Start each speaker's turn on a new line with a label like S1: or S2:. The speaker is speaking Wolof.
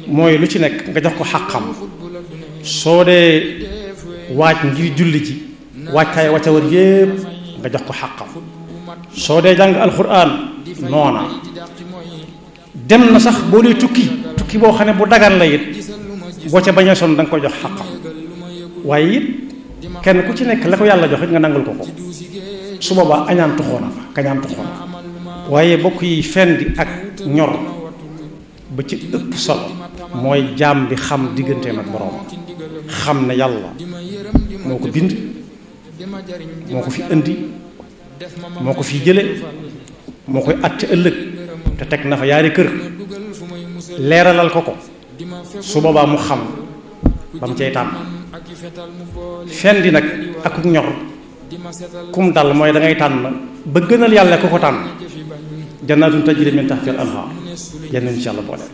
S1: mooy lu ci nekk nga jox ko xàqam. soo dee waaj ngir julli ji waajtaay wacca war yépp nga jox ko xàqam. soo dee jàng alxuraan noona dem na sax boo dee tukki boo xam ne bu dagan la it boo ca bañ a sonn da nga koy jox xàqam. waaye it kenn ku ci nekk la ko yàlla jox it nga nangul ko ko su boobaa añaan tuxoona fa kañaan tuxoona waaye bokk yi fendi ak ñor ba ci ëpp solo mooy jaam bi xam digganteem ak boroom xam ne yàlla moo ko bind moo ko fi indi moo ko fi jële moo koy àtte ëllëg te teg na fa yaari kër leeralal ko ko su boobaa mu xam ba mu cay tànn fendi nag ak ñor kum dal mooy da ngay tànn ba gënal yàlla ku ko tànn jannaatun tajri min tahtiha al anhaar yenn insha Allah boole